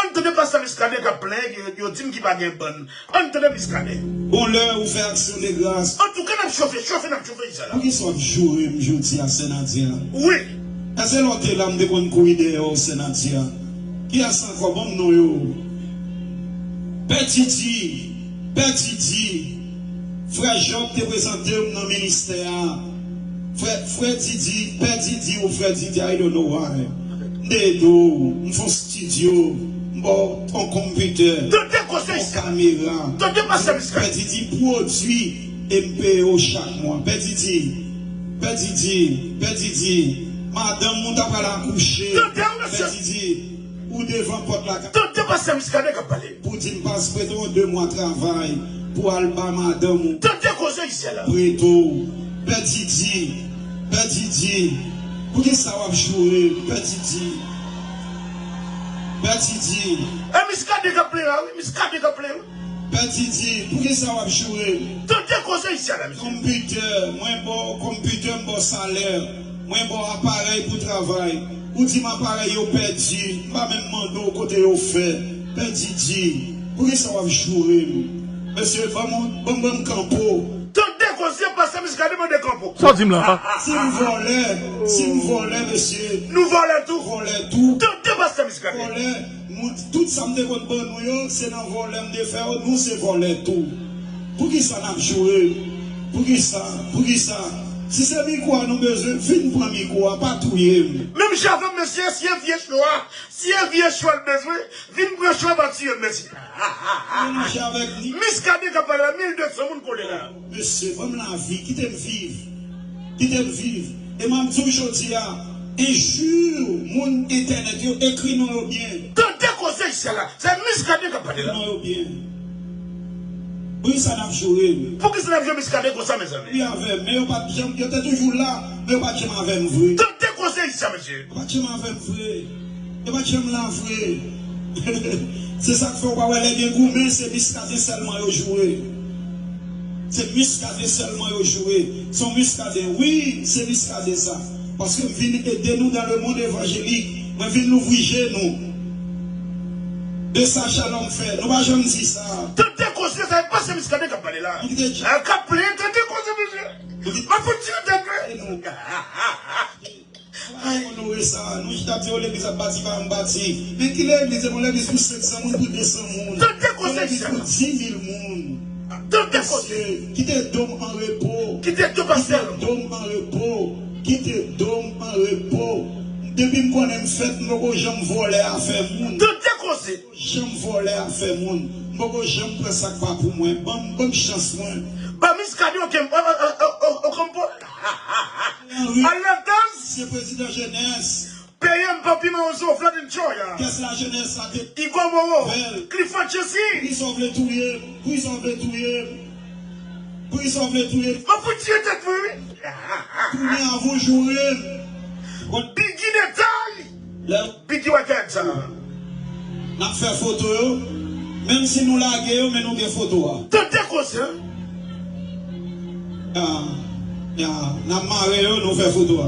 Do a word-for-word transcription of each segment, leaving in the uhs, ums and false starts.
Ann tande pastè Muscadin k ap plenyen, yo, yo di m ki pa gen bann. Ann tande Muscadin. Bon lè ou fè aksyon de gras. Antouka, n ap chofe, chofe, n ap chofe, Isala. Poukisa w ap joure m jodi a, Sè Nadia? Wi. Èske lè w te la, m te konn kouri dèyè w, Sè Nadia? Kiyès ankò? Ban m non yo. Pè Didi, Pè Didi. Frè Jòb te prezante m nan ministè a. Frè, frè Didi, Pè Didi ou frè Didi, I don't know why. M te ede w, m fè yon estidyo, m ba w yon konpitè, yon kamera. Tande pastè Muscadin. Pè Didi pwodui e m peye w chak mwa. Pè Didi, Pè Didi, Pè Didi, madanm ou ta pral akouche. Pè Didi, ou devan pòt la. Tande pastè Muscadin k ap pale. Pou di m pas prete w de mwa travay pou al ba madanm ou. Tande koze Isala. Prete w. Pè Didi, Pè Didi, poukisa w ap joure m, Pè Didi? Pè Didi. E Muscadin k ap plenyen la, wi, Muscadin k ap plenyen, wi. Pè Didi, poukisa w ap joure m? Tande koze Isala, mesye. Konpitè, mwen ba w konpitè, m ba w salè. Mwen ba w aparèy pou travay. Ou di m aparèy yo pèdi. M pa menm mande w kote yo fè. Pè Didi, poukisa w ap joure m? Mesye, ban m, ban m, ban m kanpo. Tande koze pastè Muscadin mande kanpo. Sa w di m la? Si m vòlè, si m vòlè, mesye. Nou vòlè tou. Vòlè tou. Tande pastè Muscadin. Vòlè, moun, tout sa m te konn ban nou yo, se nan vòlè m te fè yo, nou se vòlè tou. Poukisa n ap joure? Poukisa? Poukisa? Si se mikwo a nou bezwen, vin pran mikwo a, pa touye m. Menm jan avè m, mesye, si e vye cho a, si e vye cho a l bezwen, vin pran cho a, pa tiye m, mesye. Mwen mache avèk li. Muscadin k ap pale la, mil de san moun kole la. Mesye, ban m lavi, kite m viv. Kite m viv. E m ap di w jodi a, enjure moun entènèt yo, ekri non yo byen. Tande koze Isala. Se Muscadin k ap pale la. Ekri non yo byen. Poukisa n ap joure m? Poukisa n ap joure Muscadin konsa, mezanmi? Wi, avè m, men yo pa t janm, yo te toujou la, men yo pa t janm avè m vre. Tande koze Isala, mesye. Yo pa t janm avè m vre. Yo pa t janm la vre. Se sa k fè w pa wè lè gen goumen, se Muscadin sèlman yo joure. Se Muscadin sèlman yo joure. Se yon Muscadin. Wi, se Muscadin sa. Paske m vin ede nou dans le monde évangélique. Mwen vin louvri je nou. E sa Shalom fè. Nou pa janm di sa. Tande koze sa, e pa se Muscadin k ap pale la. Tande koze, mesye. M ap fout tire tèt mwen. Ay, onore sa. Nou chita di, o, legliz ap bati, pa janm bati. Men ki legliz? Se yon legliz pou senk san moun, pou de san moun. Tande koze. Yon legliz pou di mil moun. Tande koze. Mesye, kite do m an repo. Kite do pastè. Kite do m an repo. Kite do m an repo. Depi m konnen m fèt, m poko janm vòlè afè moun. Tande koze. Janm vòlè afè moun. M poko janm pran sa k pa pou mwen. Ban m, ban m chans mwen. Ba Muscadin okenpo. Al nan dans. Se prezidan jenès. Peye m pa piman ozo, Vladimir Joya. Kès lajenès sa te Igor Moreau, Clifford Chessy. Poukisa w vle touye m? Poukisa w vle touye m? Poukisa w vle touye m? M ap fout tire tèt mwen, wi. Tounen avan w joure m. Biggie Detay. Lè Biggie wè tèt sa. N ap fè foto yo. Menm si nou lage yo, men nou gen foto a. Tande koze. Ya, ya, n ap mare yo, nou fè foto a.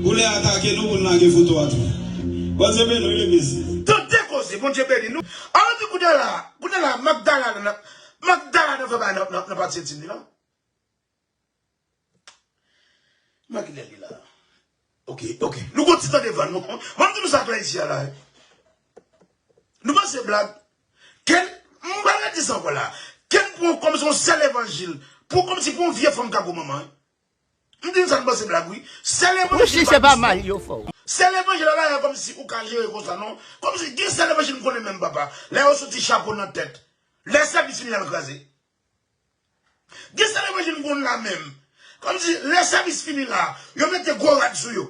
Ou lè atake nou pou n lage foto a tou. Bondye beni w, legliz. Tande koze, Bondye beni nou. Alò di kounye a la, kounye a la, Magdala nan, Magdala nan fè bagay nan, nan, nan pati entim li la. Mwen ki lè li la. Ok, ok. Nou gon ti tan devan nou. Mwen di nou sa klè isi a la. Nou panse blag. Ken, m pa ka di sa ankò la. Ken pran kòm se yon sèl evanjil. Pou kòm si pou yon vye fanm ka gwo manman. M di nou sa nou panse blag wi. Sèl evanjil. Wi, si se pa mal yo fè w. Sèl evanjil la la kòm si ou ka jere konsa non. Kòm si gen sèl evanjil m konnen menm papa. Lè yo soti chapo nan tèt. Lè sèvis fini al kraze. Gen sèl evanjil m konn la menm. Kòmsi lè sèvis fini la, yo mete gwo rad sou yo.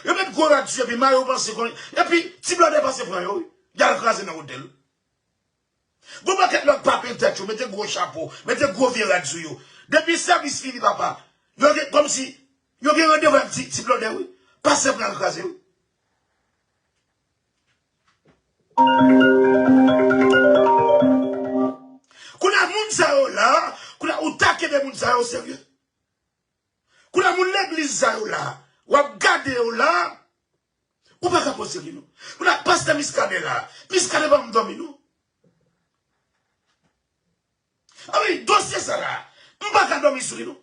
Yo met gwo rad sou yo, epi mare yo panse kon, epi ti blòdè pase pran yo, wi. Y al kraze nan otèl. Gon pakèt lòt pa penyen tèt yo, mete gwo chapo, mete gwo vye rad sou yo. Depi sèvis fini, papa, yo gen, kòmsi, yo gen randevou ak ti, ti blòdè, wi. Pastè pral kraze, wi. Kounye a moun sa yo la, kounye a ou ta kenbe moun sa yo serye. Kounye a moun legliz sa yo la, w ap gade yo la, Ou pa ka pran seri non. Ou la, pastè Miskaden la. Miskaden pa m dòmi non. A wi, dosye sa la, m pa ka dòmi sou li non.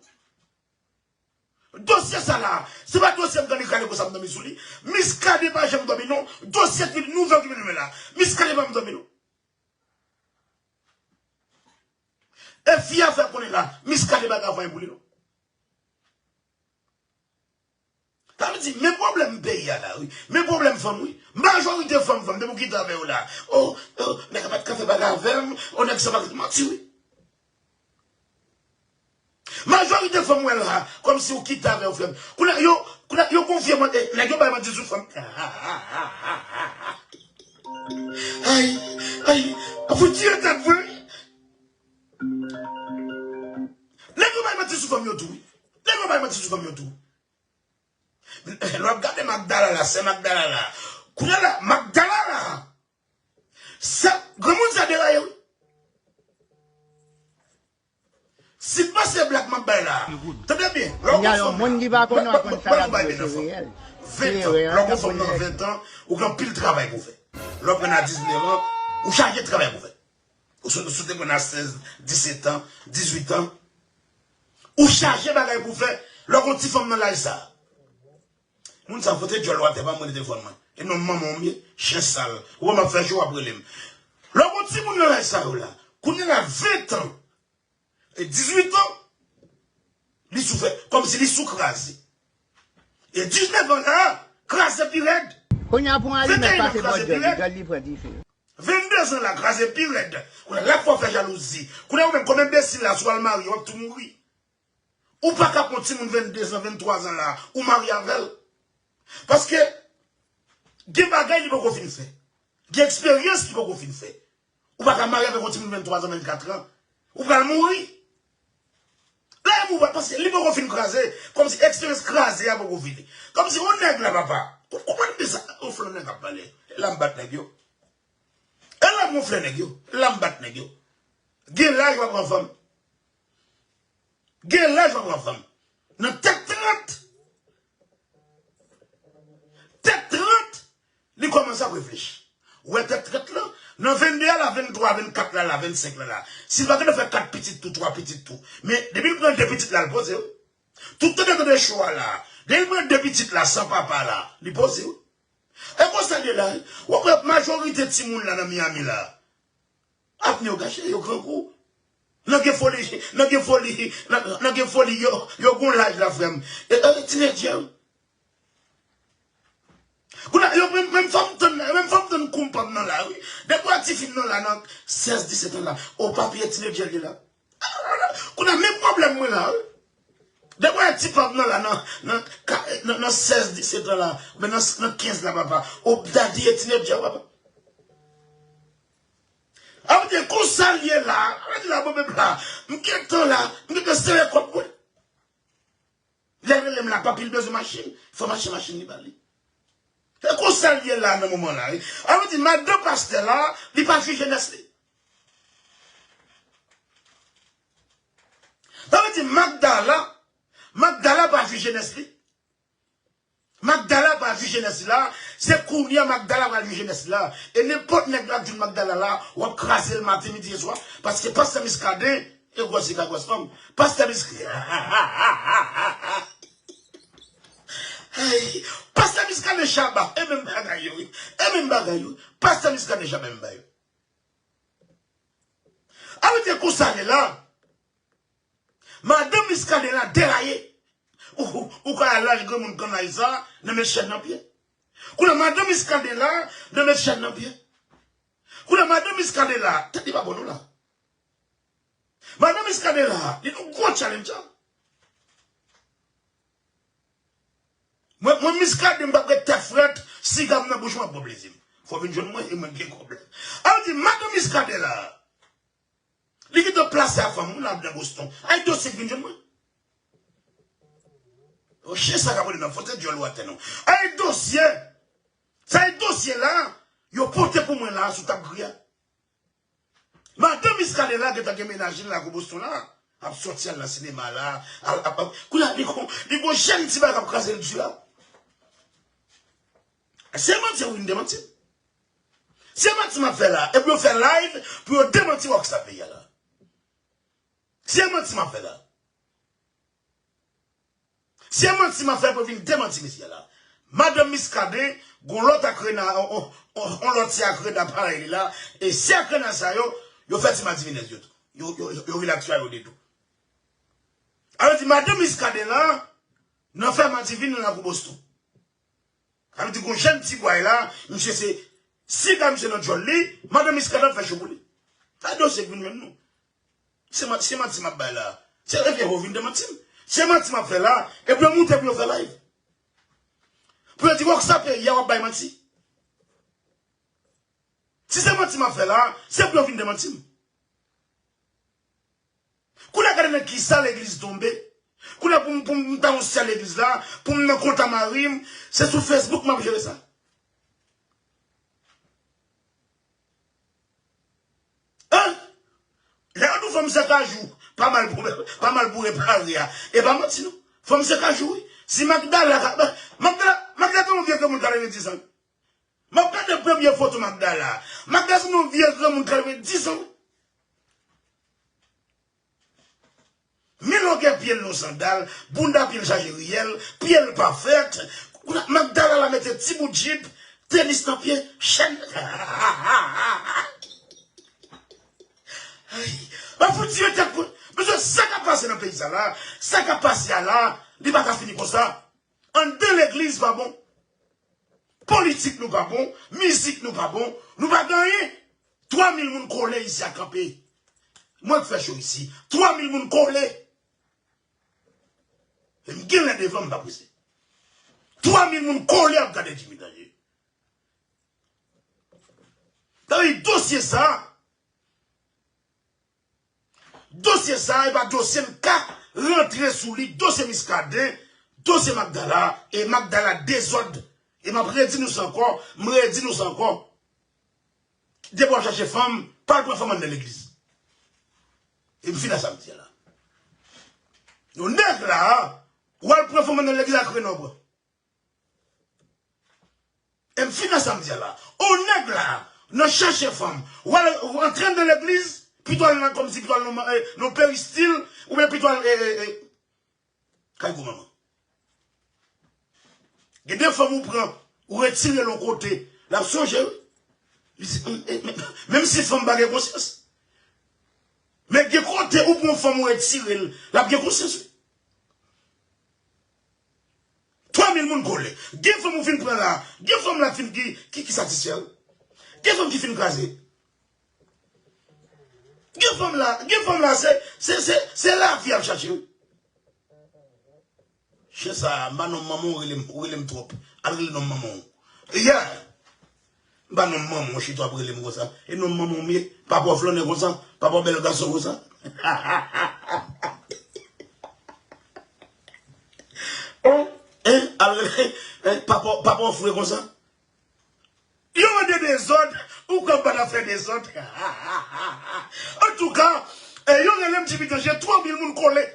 Dosye sa la, se pa dosye m tande kale konsa m dòmi sou li. Miskaden pa janm dòmi non. Dosye ki nouvèl ki vin men la, Miskaden pa m dòmi non. E fi a fè konnen la, Miskaden pa ka fè anyen pou li non. Sa vle di, men pwoblèm peyi a la, wi. Men pwoblèm fanm, wi. Majorite fanm, fanm, depi w kite avè yo la. O, o, nèg la pa t ka fè bagay avè m, o, nèg sa pa t manti, wi. Majorite fanm wè la, kòmsi w kite avè yo, frè m. Kounye a, yo, kounye a, yo konfye mwen, e, nèg yo bay manti sou fanm. Ay, ay, ap fout tire tèt vre. Nèg yo bay manti sou fanm yo tou, wi. Nèg yo bay manti sou fanm yo tou. Lè w ap gade Magdala la, sè Magdala la. Kounye a la, Magdala la. Sè, granmoun sa deraye, wi. Si n panse blag m ap bay la, tande byen, lè w gon fanm la, mwen, mwen, mwen, mwen bay byen nan fanm. Ven tan, lè w gon fanm nan ven tan, ou gen anpil travay pou fè. Lè w pran nan diznèf an, ou chaje travay pou fè. Ou sot, ou sot te pran nan sèz, disèt an, dizuit an. Ou chaje bagay pou fè. Lè w gon ti fanm nan laj sa. Moun sa fote djòl w atè, pa mande telefòn mwen. E non manman w m ye, chen sal. Ou wè m ap fè cho, w ap rele m. Lè w gon timoun nan laj sa yo la, kounye a la ven tan, e dizuit an, li sou fè, kòmsi li sou kraze. E diznèf an la, kraze pi rèd. Kounye a pou yon alimèt pase bò djòl li, djòl li pran dife. Vennde zan la, kraze pi rèd. Kounye a, l ap fè w fè jalouzi. Kounye a, ou menm, kòm enbesil la, si w al marye, w ap tou mouri. Ou pa ka pran timoun vennde zan, venntwa zan la, ou marye avè l. Paske, gen bagay li poko fin fè. Gen eksperyans li poko fin fè. Ou pa ka marye avèk yon timoun venntwa zan, vennkat an. Ou pral mouri. Lè m ou pa, paske li poko fin kraze. Kòmsi eksperyans kraze a poko fini. Kòmsi yon nèg la, papa. Ou konprann de sa? Yon flè nèg ap pale. E la m bat nèg yo. E la m gonfle nèg yo. E la m bat nèg yo. Gen laj w ap pran fanm. Gen laj w ap pran fanm. Nan tèt trant. Tèt trant, li kòmanse ap reflechi. Ou wè tèt trant lan, nan vennde a la, venntwa, vennkat la, la, vennsenk la, la. Si l pa gentan fè kat pitit tou, twa pitit tou. Men, depi l pran de pitit la, l poze wi. Tout tande tande cho a la. Depi l pran de pitit la, san papa la, li poze wi. E konsa l ye la wi. W ap wè majorite timoun la nan Miami la. Avni yo gache, yo grangou. Nan gen foli, nan gen foli, nan, nan gen foli, yo, yo gon laj la, frè m. E, e, tinedjè wi. Kounye a, yo, menm, menm fanm tann, menm fanm tann koupab nan la, wi. Depi w wè tifi m nan la, nan sèz, disèt an la. O, papi, e tinedjè l ye la. Kounye a, menm pwoblèm mwen la, wi. Depi w wè ti pa m nan la, nan, nan, ka- nan, nan sèz, disèt an la, men nan, nan kenz la, papa. O, dadi, e tinedjè, papa. A, mwen te konsa l ye la. A, mwen di la, bon, men la. M gentan la, m gentan sere kòb mwen. Lè rele m la, papi l bezwen machin, fò m achte machin li ba li. E konsa l ye la nan moman la, wi. A, mwen di, madan pastè la, li pa jwi jenès li. Sa vle di Magdala, Magdala pa jwi jenès li. Magdala pa jwi jenès li la, se kounye a Magdala pral jwi jenès li la. E nenpòt nèg la k jwenn Magdala la, w ap kraze l maten, midi e swa, paske pastè Miskaden, e gwòs li ka gwòs fanm. Pastè Miskaden, ay, pastè Miskaden Shabba, e menm bagay yo, wi. E menm bagay yo. Pastè Miskaden Shabba, e menm bagay yo. A, mwen di konsa l ye la. Madan Miskaden la deraye. Ou, ou, ou ka al laj granmoun kannay sa, nan met chèn nan pye. Kounye a madan Miskaden la, nan met chèn nan pye. Kounye a madan Miskaden la, tèt li pa bon non la. Madan Miskaden la, li nan gwo challenge. Mwen, mwen Miskaden, m p ap ret tèt frèt, siga m nan bouch mwen ap pran plezi m. Fò w vin jwenn mwen, e mwen k gen kòb la. A, mwen di, madan Miskaden la, li gentan plase ak fanm moun la nan Boston. Ay dosye k vin jwenn mwen. O chen sa k ap rele nan fote dyòl ou atè non. Ay dosye. Sa e dosye la, yo pote pou mwen la sou tab gri a. Madan Miskaden la gentan gen mennaj li la gwo Boston la. Ap sòti al nan sinema la. Al, ap, ap, kounye a li gon, li gon jèn ti bagay k ap kraze l di la. Se manti yo vin demanti m. Se manti m ap fè la. E pou yo fè live pou yo demanti Rockstar peyi a la. Se manti m ap fè la. Se manti m ap fè pou yo vin demanti mesye la. Madanm Miskaden, gon lòt akrena, on, on, on, on lòt se akrena parèy li la. E se akrena sa yo, yo fè ti madivinèz yo tou. Yo, yo, yo, yo vin ak twa yo de tou. Sa vle di madanm Miskaden la, nan fè madivin nan lakou Boston. Sa vle di gon jèn ti bway la, misye se siga misye nan djòl li, madanm Miskaden ap fè cho pou li. Sa dosye k vin jwenn nou. Se manti, se manti m ap bay la. Se refye yo vin demanti m. Se manti m ap fè la, epi yo moute pou yo fè live. Pou yo di Rockstar peyi a w ap bay manti. Si se manti m ap fè la, se pou yo vin demanti m. Kounye a gade nan kisa legliz tonbe. Kounye a pou m, pou m ta yon sè legliz la, pou m nan konta mari m, se sou Facebook m ap jere sa. Hein? Lè yo di w fanm sè kajou, pa mal pou, pa mal pou repare a. E pa manti non. Fanm sè kajou wi. Si Magdala ka, Magdala, Magdala te yon vye granmoun katrevendiz an. M ap gade premye foto Magdala. Magdala se yon vye granmoun katrevendiz an wi. Men longè pye l nan sandal, bounda pye l chaje riyèl, pye l pa fèt. Kounye a Magdala la mete ti bout jip, tenis nan pye, chèn. Ay, m ap fout tiye tèt pou, mesye, sa k ap pase nan peyi sa la, sa k ap pase a la, li pa ka fini konsa. Anndan legliz pa bon. Politik nou pa bon, mizik nou pa bon, nou pa gen anyen. Twa mil moun kole isi a kanpe. Mwen k fè cho isi. Twa mil moun kole. E m gen lè devan m pa prese. Twa mil moun kole ap gade Jimmy Danje. Tann dosye sa. Dosye sa a, e pa dosye m ka rantre sou li, dosye Miskaden, dosye Magdala, e Magdala dezòd. E m ap redi nou sa ankò, m redi nou sa ankò. Depi w ap chache fanm, pa al pran fanm anndan legliz. E m fin a sa m di a la. Yon nèg la, w al pran fanm anndan legliz ak renò pran. E m fin nan sa m di a la. On nèg la, nan chache fanm, w al, w antre nan legliz, pito al nan kòmsi, pito al nan, eh, nan peristil, oubyen pito al, eh, eh, eh, kay gwo manman. Gen de fanm ou pran, ou retire l yon kote, l ap sonje wi. Li se, eh, eh, men, menm si fanm pa gen konsyans. Men gen kote ou pran fanm ou retire l, l ap gen konsyans wi. Twa mil moun kole. Gen fanm ou fin pran la. Gen fanm la ki fin ki, ki, ki satisfè l. Gen fanm ki fin kraze. Gen fanm la, gen fanm la se, se, se, se lavi ap chache wi. Chen sa, m pa nonm manman w rele m, ou rele m twòp. Al rele nonm manman w. Yeah. M pa nonm manman w chita ap rele m konsa. E nonm manman w m ye. Papa w flannen konsa. Papa w bèl gason konsa. Oh, hein, al rele, hein, papa, papa w fre konsa. Yo mande dezòd, ou konprann ap fè dezòd. Antouka, eh, yo rele m Jimmy Danje, twa mil moun kole.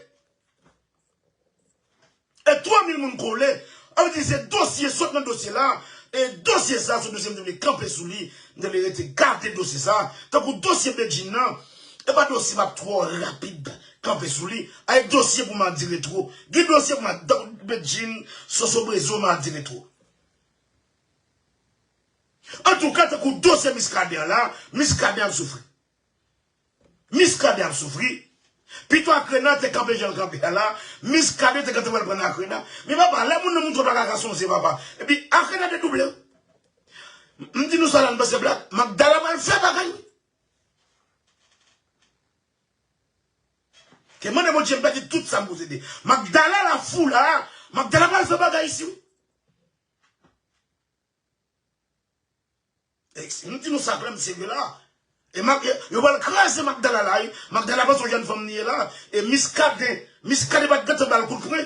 E twa mil moun kole. Sa vle di se dosye sot nan dosye la. E dosye sa, se dosye m te vle kanpe sou li. M te vle rete gade dosye sa. Tankou dosye Bedjine nan. E pa dosye m ap twò rapid kanpe sou li. A e dosye pou Mardi Retro. Gen dosye pou Mardi, Bedjine, Soso Brezo, Mardi Retro. Antouka, tankou dosye Miskaden an la, Miskaden ap soufri. Miskaden ap soufri. Pito Akrena te kanpe jan l kanpe a la, Miskaden te gentan pral pran Akrena. Men papa, lè moun nan montre w pa ka ka sonje, papa. Epi Akrena te double. M di nou sa la, n panse blag. Magdala pral fè bagay wi. Ke mande Bondye m pèdi tout sa m posede. Magdala la fou la, Magdala pral fè bagay isi wi. E, m di nou sa klè, m serye la. E Mag-, yo pral kraze Magdala la, wi. Magdala pa se yon jèn fanm li ye la. E Miskaden, Miskaden pa t gentan ba l kout pwen.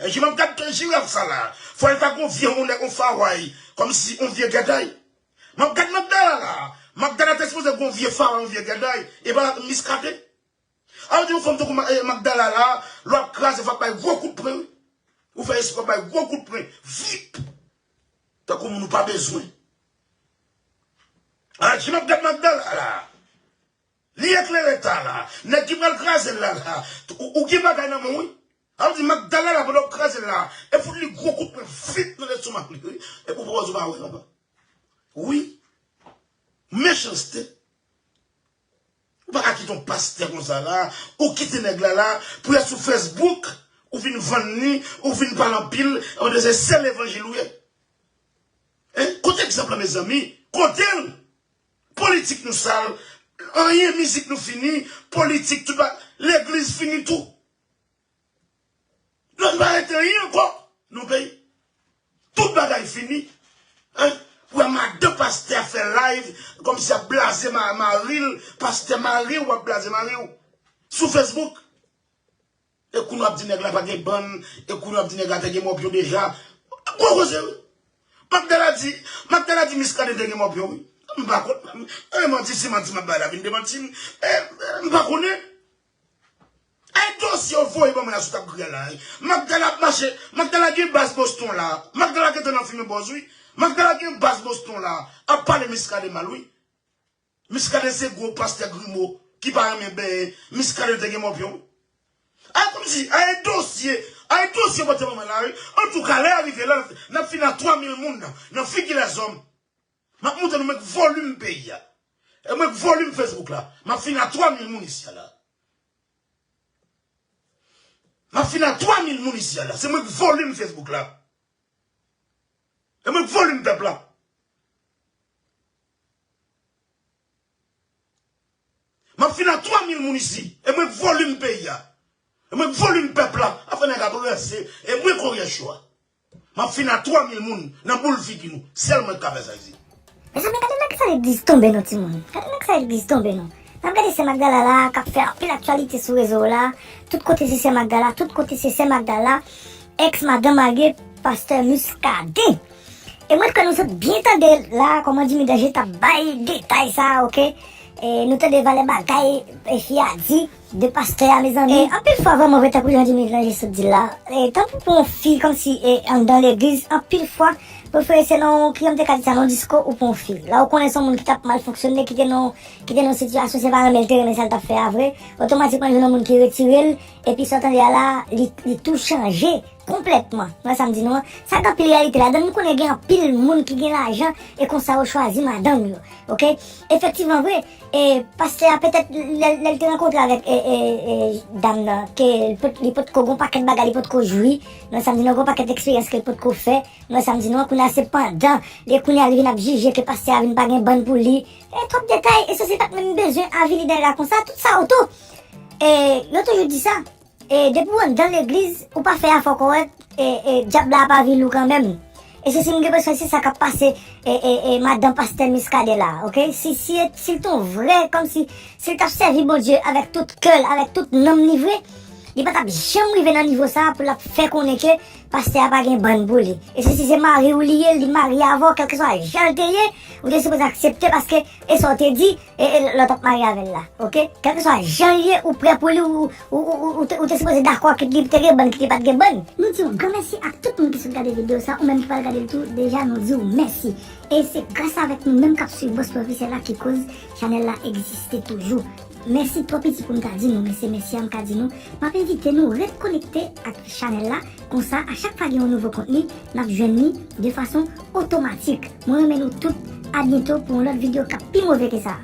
E jan m ap gad jiraf sa la, fò l ta gon vye, on nèg, on faway, kòmsi on vye gèday. M ap gad Magdala la. Magdala te sipoze gon vye faway, on vye gèday. E pa Miskaden. A, ou di yon fanm tankou Ma-, eh, Magdala la, lè w ap kraze, fò w ap bay gwo kout pwen, wi. Ou fè espò bay gwo kout pwen. Vip! Tankou moun ou pa bezwen. A, jan m ap gad Magdala la. Li eklere ta la. Nèg ki pral kraze l la la. Ou, ou gen bagay nan men w, wi. A, ou di Magdala la pandan w ap kraze l la. E fout li gwo kout pwen vit nan lestomak li, wi. Epi ou pa wè, ou pa wè, papa. Wi. Mechanste. Ou pa ka kite yon pastè konsa la, ou kite nèg la la, pou y al sou Facebook, ou vin vann li, ou vin pale anpil, ou di se sèl levanjil ou ye. Hein? Kote egzanp la, mezanmi? Kote l? Politik nou sal, anyen mizik nou fini, politik tout ba, legliz fini tou. Nou pa rete anyen ankò nan peyi. Tout bagay fini. Hein? Ou wè madan pastè a fè live, kòmsi ap blaze ma-, mari l, pastè mari w, w ap blaze mari w. Sou Facebook. E kounye w ap di nèg la pa gen bann, e kounye w ap di nèg la te gen mòpyon deja. Gwo koze, wi. Magdala di, Magdala di Miskaden te gen mòpyon, wi. M pa konn, e manti, si manti m ap bay la vin demanti m. E, e, m pa konnen. Ay dosye yo voye ban mwen la sou tap griya la, wi. Magdala ap mache, Magdala gen baz Boston la. Magdala gentan nan fimen bòz, wi. Magdala gen baz Boston la. Ap pale Miskaden mal, wi. Miskaden se gwo pastè grimo ki pa renmen benyen. Miskaden te gen mòpyon. Ay kòmsi, ay dosye, ay dosye pote ban mwen la, wi. Antouka, lè a rive la, n ap fin a twa mil moun nan, nan figi lèzòm. M ap montre nou menm volim peyi a. E mwen volim Facebook la. M ap fin a twa mil moun isi a la. M ap fin a twa mil moun isi a la. Se mwen volim Facebook la. E mwen volim pèp la. M ap fin a twa mil moun isi. E mwen volim peyi a. E mwen volim pèp la. Afè nèg ap ranse. E mwen korye cho a. M ap fin a twa mil moun nan boul figi nou. Sèl mwen k ka fè sa isi. Mezanmi, gade nan kisa legliz tonbe non, timoun. Gade nan kisa legliz tonbe non. N ap gade sè Magdala la k ap fè anpil aktyalite sou rezo la. Tout kote se sè Magdala, tout kote se sè Magdala. Èks madanm mari pastè Muscadin. E mwen kwè nou sot byen tande la kòman Jimmy Danger t ap bay detay sa, oke? E nou tande valè bagay e fi a di de pastè a, mezanmi. E anpil fwa, vrèman vre, tankou jan Jimmy Danger sot di l la, e tankou pou yon fi kòmsi e anndan legliz, anpil fwa, prefere se nan yon, kijan m te ka di sa, nan yon disko ou pou yon fi. La ou konnen se yon moun ki t ap mal fonksyone, ki te nan, ki te nan yon sitiyasyon, se pa renmen l te renmen sa l t ap fè a vre, otomatikman jwenn yon moun ki retire l, epi sa w tande a la, li, li tou chanje. Konplètman. Mwen sa m di nou an, sa gen anpil reyalite ladan l. M konnen gen anpil moun ki gen lajan e konsa yo chwazi madanm yo. Oke? Efektivman vre, e pastè a petèt lè, lè l te rankontre avèk e, e, e, dam nan, ke li pot, li potko gon pakèt bagay, li potko jwi. Mwen sa m di nou, gon pakèt eksperyans ke l potko fè. Mwen sa m di nou an, kounye a se pandan, e kounye a li vin ap jije ke pastè a vin pa gen bann pou li. E twòp detay, e sosyete pa t menm bezwen avili nèg la konsa, tout sa oto. E yo toujou di sa. E depi w anndan legliz, ou pa fè afè w kòrèk, e, e dyab la ap avili w kanmenm. E se si m gen enpresyon se sa k ap pase, e, e, e madan pastè Muscadin la, oke? Si, si, si l te yon vrè, kòmsi, si l t ap sèvi Bondye avèk tout kè l, avèk tout nanm li vre, li pa t ap janm rive nan nivo sa a pou l ap fè konnen ke pastè a pa gen bann pou li. E se si se mari w li ye, li marye avè w, kèlkeswa jan l te ye, ou te sipoze aksepte paske e sa w te di, e, e lè w t ap marye avè l la, oke? Kèlkeswa jan l ye, ou prè pou li, ou, ou, ou, ou, ou te, ou te sipoze dakò kit li te gen bann, kit li pa t gen bann. Nou di yon gran mèsi ak tout moun ki sot gade videyo sa, ou menm ki pral gade l tou, deja nou di w mèsi. E se gras avèk nou menm k ap swiv Bòs Pwofesè la ki koz chanèl la egziste toujou. Mèsi twò piti pou m ta di nou, men se mèsi a m ka di nou. M ap envite nou ret konekte ak chanèl la, konsa a chak fwa gen yon nouvo kontni, n ap jwenn li de fason otomatik. Mwen renmen nou tout, a byento pou yon lòt videyo k ap pi move ke sa.